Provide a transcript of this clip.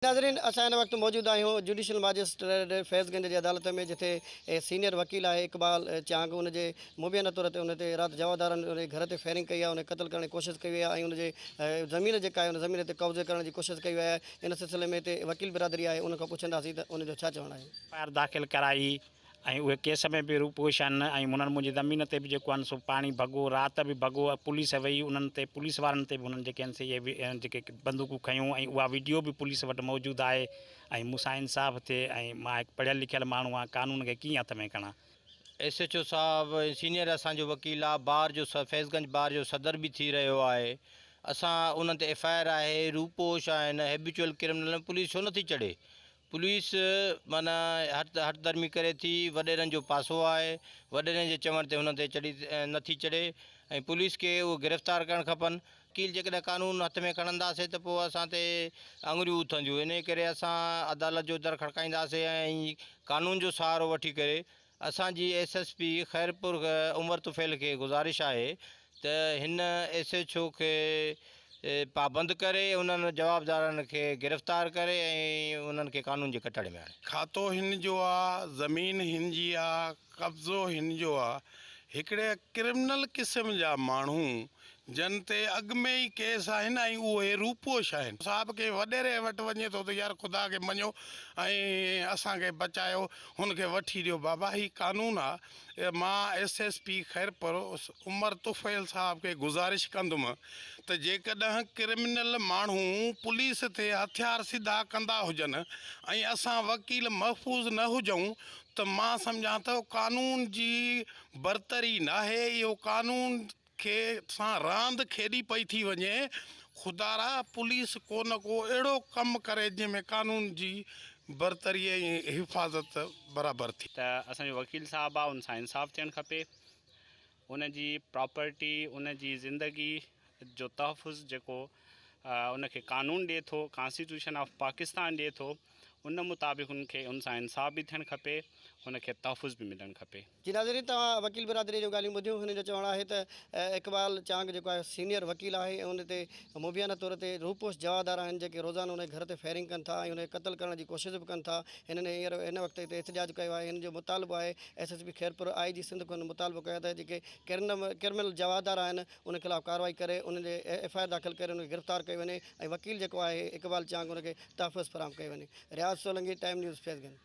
ناظرين اسان هن وقت موجود آهيون جوڊيشل ماجسٽريٽ فيض گنج جي عدالت ۾ جتي سينيئر وڪيل آهي اقبال چانگ ان جي مبينا طور تي ان تي رات جوابدارن ان جي گهر تي فائرنگ ڪئي آهي ان کي قتل ڪرڻ جي ڪوشش ڪئي وئي آهي ۽ ان جي زمين جيڪا آهي ان زمين تي قبضي ڪرڻ جي ڪوشش ڪئي وئي آهي ان سلسلي ۾ هتي وڪيل برادري آهي ان کان پڇنداسين ته ان جو ڇا چوڻ آهي. ايف I R داخل ڪرائي ۽ اهي ڪيس ۾ به روپوش آهن ۽ انهن منهنجي زمين تي به جيڪو آهن سو پاڻي ڀڳو رات به ڀڳو پوليس وئي انهن تي پوليس وارن تي به انهن جيڪي آهن سي اهي جيڪي بندوقون کنيون ۽ اها ويڊيو به پوليس وٽ موجود آهي ۽ مون سان انصاف ٿئي ۽ مان هڪ پڙهيل لکيل ماڻهو آهيان قانون کي ڪيئن هٿ ۾ کڻان. ايس ايڇ او صاحب سينئر اسان جو وڪيل آ بار جو فيض گنج بار جو صدر به ٿي رهيو آهي اسان انهن تي ايف I R آهي روپوش آهن هيبيچوئل ڪرمنل آهن پوليس ڇو نٿي چڙهي پوليس معنيٰ هٺ هٺ ڌرمي ڪري ٿي، وڏيرن جو پاسو آهي، وڏيرن جي چوڻ تي هنن تي چڙهي نٿي چڙهي ۽ پوليس کي اهي گرفتار ڪرڻ کپن. وڪيل جيڪڏهن قانون هٿ ۾ کڻنداسين ته پوء اسان تي آڱريون اٿنديون، انهي ڪري اسان عدالت جو در کڙڪائينداسين ۽ قانون جو سهارو وٺي ڪري اسان جي S S P Khairpur Umar Tufail کي گذارش آهي ته هن ايس ايڇ او کي پابند ڪري انهن جوابدارن کي گرفتار ڪري ۽ انهن کي قانون جي ڪٽهڙي ۾ آڻي. کاتو هن جو آ، زمين هن جي آ، قبضو هن جو آ، هڪڙي ڪرمنل قسم جا ماڻهو جن تي اڳ ۾ ئي ڪيس آهن ۽ اهي روپوش آهن. صاحب ڪنهن وڏيري وٽ وڃي ٿو ته يار خدا کي مڃو ۽ اسان کي بچايو هن کي وٺي ڏيو بابا هي قانون آ مان S S P Khairpur Umar Tufail صاحب کي گذارش ڪندم ته جيڪڏهن ڪرمنل ماڻهو پوليس تي هٿيار سڌا ڪندا هجن ۽ اسان وڪيل محفوظ نه هجون ته مان سمجهان ٿو قانون جي برتري ناهي اهو قانون کي سان راند کيڏي پئي ٿي وڃي خدارا پوليس ڪو نه ڪو اهڙو ڪم ڪري جنهن ۾ قانون جي برتري ۽ حفاظت برابر ٿئي. ته اسان جو وڪيل صاحب آ ان سان انصاف ٿيڻ کپي ان جي پراپرٽي ان جي زندگي جو تحفظ جيڪو ان کي قانون ڏي ٿو ڪانسٽيٽيوشن آف پاڪستان ڏي ٿو ان مطابق ان کي ان سان انصاف به ٿيڻ کپي ان کي تحفظ به ملڻ کپي. جي ناظرين توهان وڪيل برادري جون ڳالهيون ٻڌيون هن جو چوڻ آهي ته اقبال چانگ جيڪو آهي سينيئر وڪيل آهي ۽ ان تي مبينا طور تي روپوش جوابدار آهن جيڪي روزانو ان جي گهر تي فائرنگ ڪن ٿا ۽ ان کي قتل ڪرڻ جي ڪوشش به ڪن ٿا هنن هينئر هن وقت هتي احتجاج ڪيو آهي هن جو مطالبو آهي S S P Khairpur I G Sindh کان مطالبو ڪيو ته جيڪي ڪرمنل جوابدار آهن انهن خلاف ڪارروائي ڪري انهن جي ايف I R داخل ڪري انهن کي گرفتار ڪيو وڃي ۽ وڪيل جيڪو آهي اقبال چانگ ان کي تحفظ فراهم ڪيو وڃي رياض سولنگي ٽائيم نيوز فيض گنج.